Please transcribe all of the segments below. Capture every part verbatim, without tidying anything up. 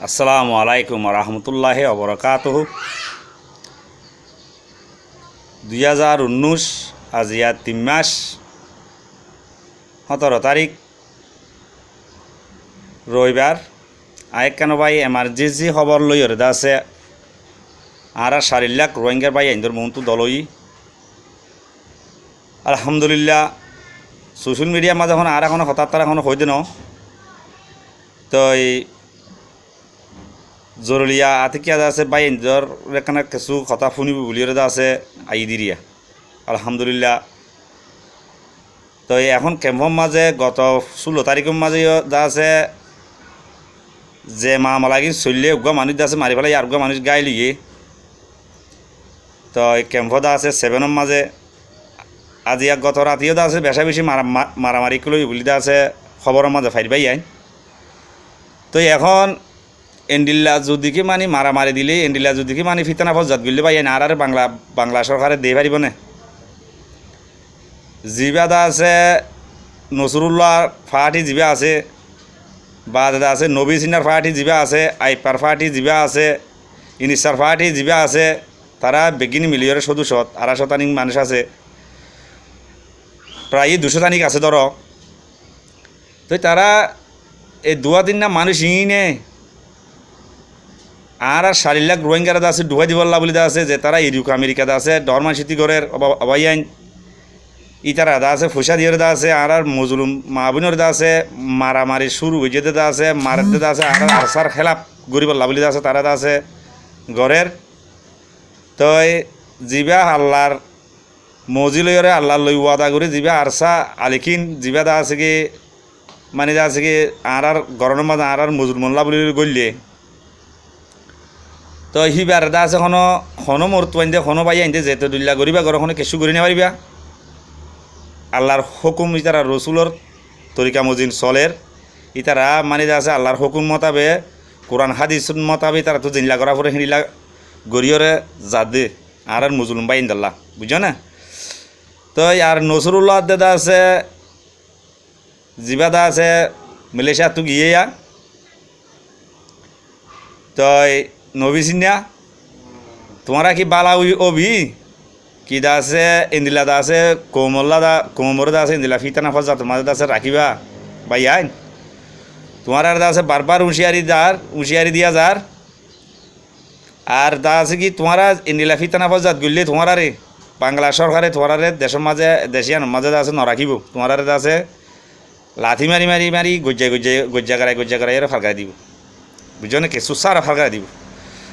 Assalamu alaikum warahmatulláhi wabarakátuhu. Dui házar unnúic, aijja tin mac, hóñtoro tarík, roibar. Aññí ekkán bái emarjensi hóbor loiyóre de asé, añára sair lák Ruáingar báiyaindór muúntu dol óiyi. Alhamdulillah, sosiyal midiyar mazé honó añára honó hotá tará honó hoóide noó. Toi zoruriya atikká de asé báiyaindór ekkán kessú hotá fúnibo buliyóre de asé aiyí diriya. Alhamdulillah. Toi ehón kempór mazé goto cúllo taríkor mazé yó de asé ze maamala gín soillé, uggúa manúic de asé mari félaiye, ar uggúa manúic gáil óiye. Toi kempó de asé sebenor mazé aijja goto rati yó de asé becá-becí mara-, ma-, maramari ókkol óiye bulí de asé hóboror mazé fair báiyain. Toi ehón endilla zudi ki mani maramari dile, endilla zudi ki mani fítana fozzat goille báiyain, añáráre Bangla, Bangla sórkare dei faribó né? Zibá de asé Nosrullar faáti zibá asé, baade de asé Nobi Sinnar faáti zibá asé, Aippar faáti zibá asé, Inissar faáti zibá asé, tará beggín miliyóre códducót, arácót aník manúic asé, prai ducót aník asé dóro. Toi tará e duwá tinná manúic iíne añárar sair lák Ruáingare de asé dhufái dibolla bulí de asé, ze tará Iruk Amerika de asé dhoóñr maicóti gorér, oba-, obáiyain. Ítara de asé foicá diyóre de asé, añárar mozulum maa-bóinoré de asé maramari cúru goijjé de de asé, maredde de asé, añárar ARSAr hélaf goríbolla bulí de asé, tará de asé gorér. Toi zibá Allar mozi loiyóre, Allar loi wada gorí zibá ARSA Alikin zibá de asé ki, mani de asé ki, añárar gorónor mazé añárar mozulum olla bulí goillé. Toi híbare de asé honó, honó morotfuain de, honó báiyain de, zete dhoilla goríba goró, honó kessú gorí nofaribá. Allar hókum, ítarar rosúlor torika mozin solér, ítara mani de asé Allar hókum motabe, Kuran hádis motabe, ítarattu zeilla gorá foré héndilla goríyore zadde. Añárar mozulum báiyaindólla, buijjó né? Toi ar Nosrullah de de asé, zibá de asé Malaysiattu giyé yá. Toi Nobi Sinna, tuáñra ki bála ói-, óbi? Ki de asé, endilla de asé, koumolla de, koumoré de asé, endilla fítana fozzator mazé de asé rakíba, báiyain? Tuáñrare de asé barbar uñciyari dar, uñciyari diya zar. Ar de asé ki tuáñra endilla fítana fozzat goillé tuáñrare Bangla sórkare tuáñrare decór mazé, dec yíanor mazé de asé norakíbo. Tuáñrare de asé lati mari mari mari goijja goijja, goijja garai goijja garai ore falgarai dibo. Buijjó né? Kessú sára falgarai dibo.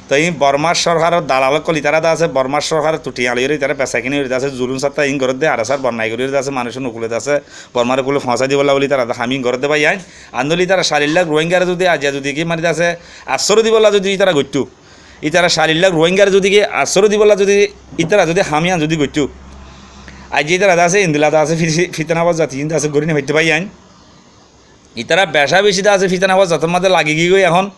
Toi iín Bormar sórkaror dalal ókkol, ítara de asé Bormar sórkarottu thiañ loiyóre ítara besakini gorí de asé zulum satta iín gorédde, ARSAr bonnai gorí de asé manúicor ukule de asé Bormar ukule foóñsai dibolla buli ítara de ham iín gorédde báiyain. Ar noóile ítara sair lák Ruáingare zudi aijja zudi ki mani de asé assóro dibolla zudi ítara goittó, ítara sair lák Ruáingare zudi ki assóro dibolla zudi ítara zudi ham yían zudi goittó, aijja ítara de asé endilla de asé fí-, fítana fozzat iín de asé gorí nofaittó báiyain. Ítara becá-becí de asé fítana fozzator mazé lagi giyói ehón.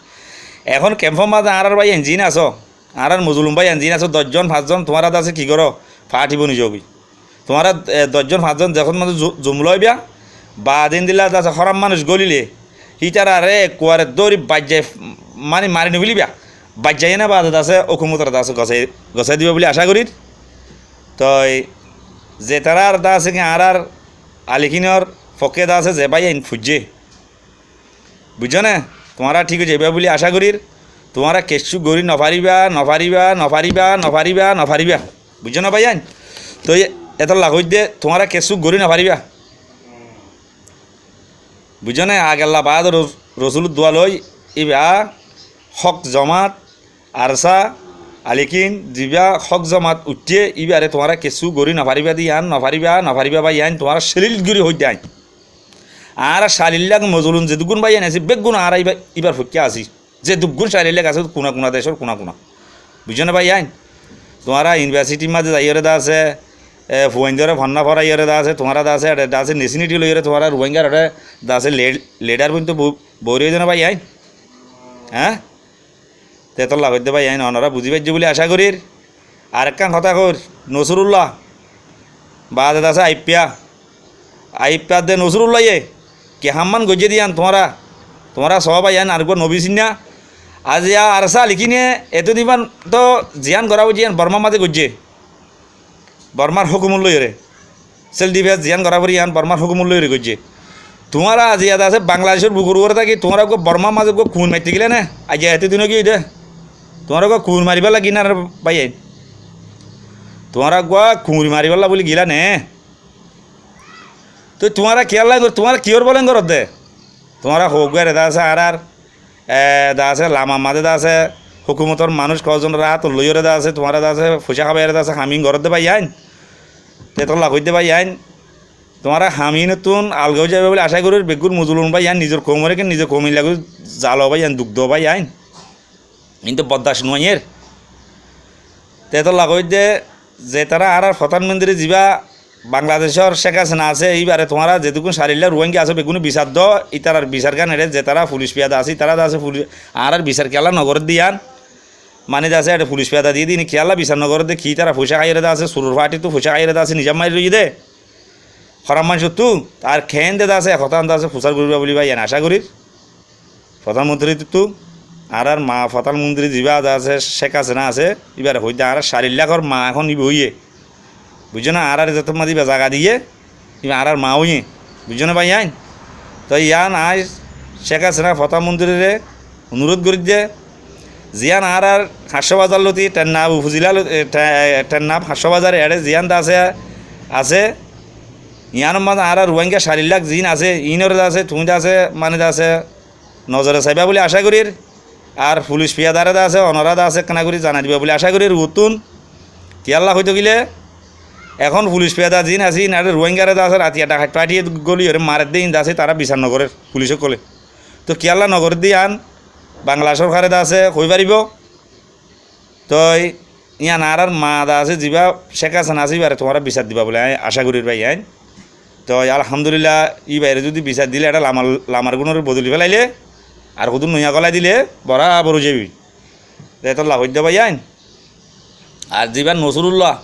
Ehón kempór mazé añárar báiyain ziín asó, añárar mozulum báiyain ziín asó, doc zon, fañs zon tuáñra de asé ki goró? Faáti boni zogói. Tuáñra, e, doc zon, fañs zon zehón mazé zu-, zumla óiba, baade endilla de asé hóraf manúic gólile, ítarare ekkuare dóri baijjai, mani mari nofélaiba. Baijjai ene baade de asé hókumotoré de asé gosái, gosái diba buli acá gorír. Toi ze tarár de asé ki añárar Alikinor fokké de asé ze báiyain foijjé, buijjó né? Tuáñra thík ói zaiba buli acá gorír. Tuáñra kessú gorí nofaribá, nofaribá, nofaribá, nofaribá, nofaribá. Buijjó né báiyain? Toi e-, etolla hoóidde tuáñra kessú gorí nofaribá. Buijjó né? Agella baade ros-, rosúlor duwa loi íba hók zomat, ARSA, Alikin, zibá hók zomat uiththé, íbaré tuáñra kessú gorí nofaribá de yían, nofaribá, nofaribá báiyain, tuáñra célil gorí hoóidde aññí. Añára sair lák mozulum zedukkún báiyain así, beggún añára íba-, íbar fokké así. Zedukkún sair lák asé, kuna kuna decór, kuna kuna. Buijjó né báiyain? Tuáñra iunibarsitir mazé zaiyóre de asé, e, fuaindóre fonná foraiyóre de asé, tuáñra de asé, eçe de asé, nesiniti loiyóre tuáñra Ruáingar eçe de asé le-, lidar foijjonto bo-, boóri óiye de né báiyain? Há? Te etolla hoóidde báiyain, onorá buzí faijjó buli acá gorír. Arekkán hotá hoóir, Nosrullah, baade de asé Aippa. Aippa de Nosrullaye ki hamman goijjé de yían tuáñra, tuáñra soó báiyain, areggúa Nobi Sinna, Aijja ARSA likíne etó din fán to ziyán gorá foijjé yían Bormár mazé goijjé. Bormár hókumot loiyóre. Self defence ziyán gorá foré yían Bormár hókumot loiyóre goijjé. Tuáñra aijja de asé Bangladecór bukor uore táki tuáñra uggúa Bormár mazé uggúa kuñir maitté gilá né? Aijja etó din ói giyói dé. Tuáñra uggúa kuñir maribálla gilá né báiyain? Tuáñra uggúa kuñir maribálla buli gilá né? Toi tuáñra kiyólla gor-, tuáñra kiyór bóle goródde? Tuáñra hoógguare de asé añárar, e, de asé lamar mazé de asé hókumotor manúic hozonor átot loiyóre de asé, tuáñra de asé foicá hábaiyóre de asé hamín goródde báiyain. Te tolla hoóidde báiyain, tuáñra hamínottún alga ói zaiba buli acá gorír, beggún mozolum báiyain, nizor koumoré ki nizor koumor lagi zalo báiyain, duk do báiyain. Kintu boddac nuaiyér. Te tolla hoóidde, zetará añárar fodán montiri zibá Bangladecór Cék Hasina asé, íbaré tuáñra zedukkún sair lak Ruáingga asé, beggúne bisar do, ítarar bisar gán eçé zetará fulic fiyada asé, ítará de asé fulic, añárar bisar kiyólla nogorédde yían, mani de asé eçé fulic fiyada diyé de, íne kiyólla bisar nogorédde, ki ítara foicá háiyore de asé, suror fathíttu foicá háiyore de asé, nizam mari loiyé de. Horam maincóttu, ar keén de asé, e hotá de asé, fusár goríba buli báiyain acá gorír. Fodán montirittú, añárar maa fodán montiri zibá de asé, Cék Hasina asé, íbaré hoóidde añárar sair lakór maa ehón íba óiye. Buijjó né? Añárar zetór mazé íba zaga diyé, íba añárar maa óiye. Buijjó né báiyain? Toi yían aññí Cék Hasina fodán montiriré onuród gorídde, ziyán añárar Hañccó Bazar lóti, Thennab ufozila lóti, e, Te-, e, Thennab Hañccó Bazar eçé ziyán de asé, asé, yíanor mazé añárar Ruáingga sair lak ziín asé, iínoré de asé, tuñí de asé, mani de asé, nozore saibá buli acá gorír. Ar fulic fiyadaré de asé, onorá de asé, ekkena gorí zanai diba buli acá gorír. Uottún kiyólla hoitó gilé, ehón fulic fiyada ziín asé, iín ar Ruáinggaré de asé, ratiya dhakait fathíye góliyore maredde, iín de asé, tará bisar nogorér, fulic ókkole. Toi kiyólla nogorédde yían, Bangla sorkaré de asé, hoói faribó. Toi yían añárar maa de asé, zibá Cék Hasina asé, íbaré tuáñra bisar diba buli aññí acá gorír báiyain. Toi alhamdulillah, íbaré zudi bisar dilé, eçé lamar, lamar gúnoré bodoli félailé, ar hodún noiya gólai dilé, borábor ói zaibói. Te tolla hoóidde báiyain. Ar zibá Nosrullah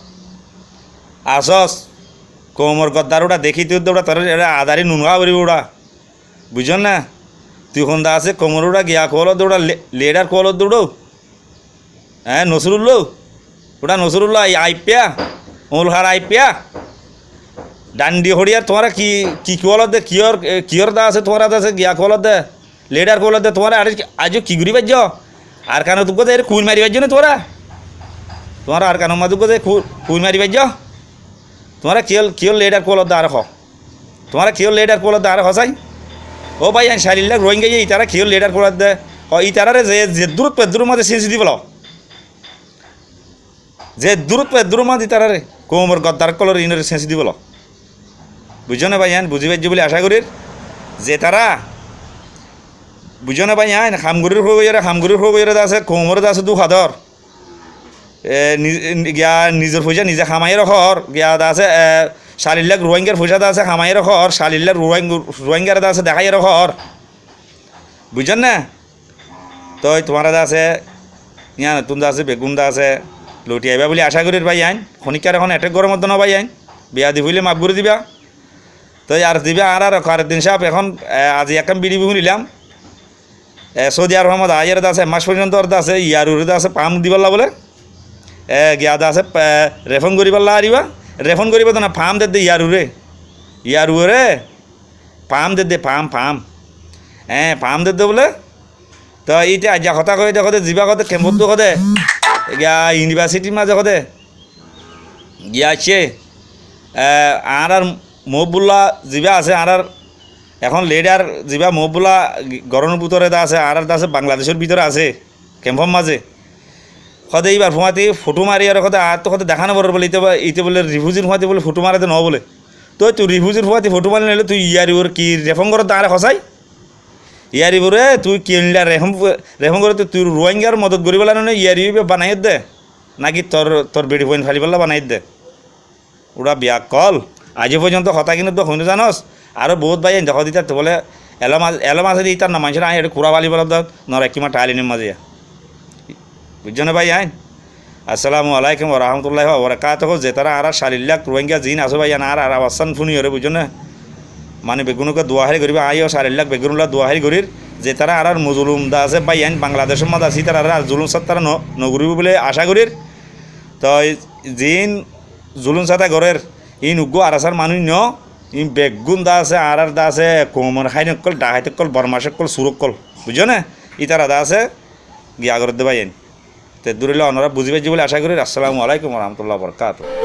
asós, koumor goddar uçá dekí tui uddá uçá, toré eçé adari nun háa foribó uçá. Buijjós né? Tui hon de asé, koumor uçá giya kuwalódde uçá, le-, lidar kuwalódde uçá. Eé, Nosrullah? Uçá Nosrullah, ai-, aippiya? Oñlhar aippiya? Dhandi hoçiyar tuáñra ki, ki kuwalódde, kiyór, e, kiyór de asé, tuáñra de asé, giya kuwalódde, lidar kuwalódde, tuáñra aijjó, aijjó ki gorí faijjó? Arkanot uggúa zai kuñir mari faijjó né tuáñra? Tuáñra Arkanor mazé uggúa zai ku-, kuñir mari faijjó? Tuáñra kiyór, kiyór lidar kuwalódde añáre hoó. Tuáñra kiyór lidar kuwalódde añáre hoó sai. Ó báiyain, sair lak Ruáinggaye itará kiyór lidar kuwalódde? Hoó, itaráre ze, ze durot pe durot mazé séñsi di félo. Ze durot pe durot mazé itaráre, koumor goddar ókkolóre iínoré séñsi di félo. Buijjó né báiyain? Buzí faijjó buli acá gorír. Zetará, buijjó né báiyain, ham gorír hoóiyoré, ham gorír hoóiyoré de asé, koumoré de asé dúka dór. E, ni-, ni-, giya nizor foicá nize hamaiyóre hoór, giya de asé, e, sair lak Ruáinggar foicá de asé hamaiyóre hoór, sair lak Ruáing-, Ruáinggaré de asé deháiyore hoór. Buijjón né? Toi tuáñra de asé, yíanottún de asé, beggún de asé, luthi aibá buli acá gorír báiyain. Honíkkare hon ethék gorór modde no báiyain. Biyadi óile maf gorí diba. Toi ar diba añárar Okaraddin sáb ehón, e, aijja ekkán bidiyo fúnilam. E, Soudi Arobor mazé aiyóre de asé, ek mac foijjonto de asé, iyaruré de asé, fam dibálla bóle. E, giya de asé, e, refón goríbálla ariba. Refón goríba de na, fam dedde iyaruré. Iyaruré fam dedde, fam, fam. E, fam dedde bóle. Toi íte aijja hotá hoiyé de hoóde, zibá hoóde, kempottú hoóde, giya iunibasitir mazé hoóde, giya aiccé, e, añárar Mohibullah zibá asé, añárar ehón lidar zibá Mohibullah gorónor bútore de asé, añárar de asé, Bangladecór bútore asé, kempor mazé. Hoóde íbar fúañti fothó mariyóre hoóde, añáttu hoóde dehá no forer bóle, íte, íte bóle rifúzir fúañti bóle fothó mare de no bóle. Toi tui rifúzir fúañti fothó mari noóile tui iyaruré ki refón goródde añáre hoó sai? Iyaruré tui kiyólla refón, refón goródde, tui Ruáinggar modot goríbálla noóile iyaruré banaiyódde? Náki tor, tor beçi fuain falibálla banaiyódde? Uçá biyakkól. Aijjó foijjonto hotá kinódde hoóin no zanós. Aró boóut báiyain de hoóde ítattú bóle elóm a-, elóm asé de ítar no maincóre aññí eçé kura fali bóle de no raikkím ar thalinor mazé. Buijjó né báiyain? Assalamu alaikum wa rahmatullahi wa barakatuhu. Zetará añárar sair lak Ruáingga ziín asó báiyain, añárar awazzán fúniyoré, buijjó né? Mani beggúnolla dua hári goríba, aññí yó sair lak beggúnolla dua hári gorír. Zetará añárar mozolum de asé báiyain Bangladecór mazé asé, ítararé ar zulum sáttara no, no goríbou buli acá gorír. Toi ziín zulum sátta gorér, iín uggúa ARSAr manúic noó, iín beggún de asé, añárar de asé, koumor háin ókkol, dhakait ókkol, bodmac ókkol, sur ókkol. Buijjó né? Ítara de asé, giya gorédde báiyain. Te dúrilla onorá buzí faijjó buli acá gorír. Assalamu alaikum wa rahmatullahi wa barakatuhu.